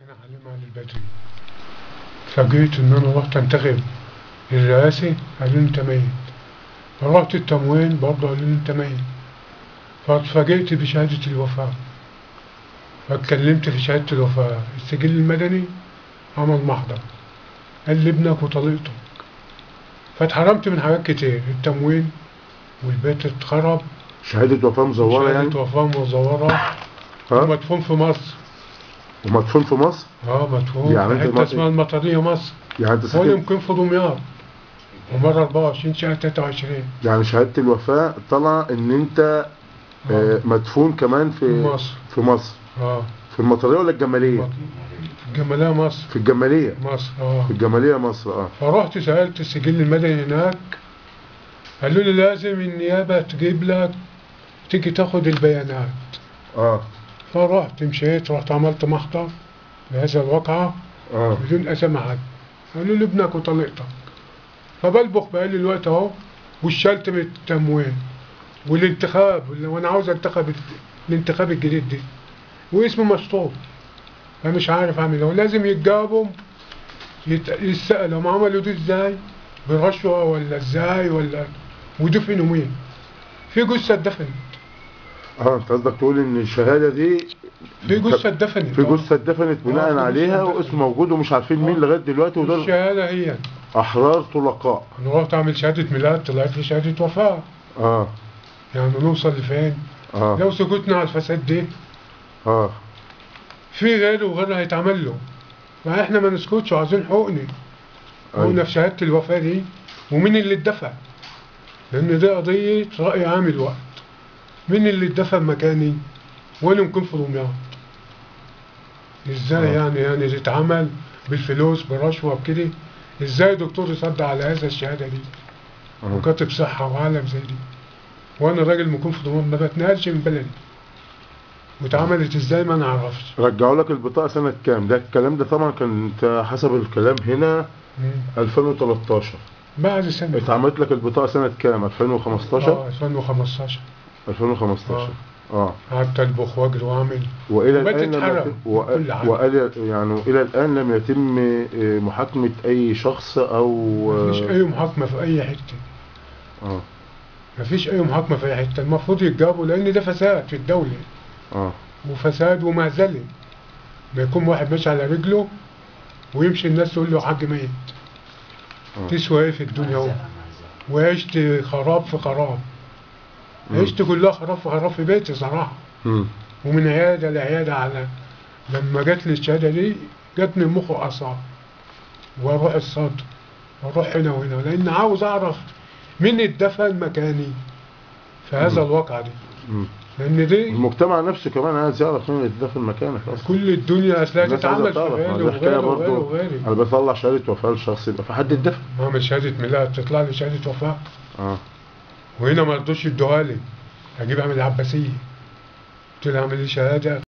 انا حليم علي البدري. فاجئت ان انا رحت انتخب الرئاسي قالوا لي انت ميت، فرحت التموين برضه قالوا لي انت ميت، فاتفاجئت بشهادة الوفاة، فاتكلمت في شهادة الوفاة. السجل المدني عمل محضر، قال لي ابنك وطليقتك، فاتحرمت من حاجات كتير، التموين والبيت اتخرب. شهادة وفاة مزورة يعني؟ شهادة وفاة مزورة. ومدفون في مصر. ومدفون في مصر؟ اه مدفون يعني في حتة اسمها المطرية مصر. يعني انت ساكن؟ وانا يمكن في دمياط، ومرة 24 شهر 23. يعني شهادة الوفاة طلع ان انت مدفون كمان في مصر. في مصر. في المطرية ولا الجمالية؟ في الجمالية مصر. في الجمالية؟ مصر. في الجمالية مصر. فرحت سألت السجل المدني هناك، قالوا لي لازم النيابة تجيب لك، تيجي تاخد البيانات. فرحت مشيت، رحت عملت محضر بهذا الواقعة. بدون أسامي حد. قالوا لي ابنك وطليقتك. فبلبخ بقالي الوقت اهو، وشلت من التموين والانتخاب، وانا عاوز انتخب الانتخاب الجديد دي، واسمي مشطوب، فمش عارف اعمل ايه. لازم يتجاوبوا، يتسألوا هم عملوا دي ازاي؟ برشوة ولا ازاي ولا ودفنوا مين؟ في جثة اتدفنت. انت قصدك تقول ان الشهادة دي في جثة اتدفنت. في جثة اتدفنت بناء عليها، واسم موجود ومش عارفين مين لغاية دلوقتي، ودول الشهادة هي احرار طلقاء. انا رحت اعمل شهادة ميلاد طلعت لي شهادة وفاة. يعني نوصل لفين؟ لو سكتنا على الفساد دي في غيره وغيره هيتعمل له، فاحنا ما نسكتش وعايزين حقوقنا. حقوقنا في شهادة الوفاة دي، ومين اللي اتدفن؟ لأن دي قضية رأي عام الوقت. مين اللي اتدفن مكاني؟ وأنا ممكن في دمياط. ازاي يعني تتعمل بالفلوس برشوة بكده؟ ازاي دكتور يصدق على هذا الشهادة دي؟ وكاتب صحة وعالم زي دي، وأنا راجل مكون في دمياط ما بتنقلش من بلدي. واتعملت ازاي ما نعرفش. رجعوا لك البطاقة سنة كام؟ ده الكلام ده طبعا كان حسب الكلام هنا 2013. بعد سنة. اتعملت لك البطاقة سنة كام؟ 2015؟ 2015. 2015. قعدت اطبخ واجري واعمل. والى الان لم يعني الى الان لم يتم محاكمة اي شخص او مفيش اي محاكمة في اي حتة. مفيش اي محاكمة في اي حتة، المفروض يتجابوا لان ده فساد في الدولة. وفساد ومهزلة. ما يكون واحد ماشي على رجله ويمشي الناس تقول له حاج ميت. تسوى ايه في الدنيا اهو؟ وعشت خراب في خراب. عشت كلها خراب في خراب في بيتي صراحة. ومن عيادة لعيادة، على لما جت لي الشهادة دي جاتني مخ وأعصاب، وأروح الصدر وأروح هنا وهنا، لأن عاوز أعرف مين اتدفن مكاني في هذا الواقع دي. لأن دي المجتمع نفسه كمان عايز يعرف مين اللي اتدفن مكانك أصلا. كل الدنيا أصلها تتعمل في غيري وغيري وغيري وغيري. أنا بطلع شهادة وفاة لشخص يبقى في حد اتدفن. أعمل شهادة ميلاد تطلع لي شهادة وفاة. وهنا ما رضوش يدوها لي، هجيبها من العباسية. قلت لها اعمل لي شهادة.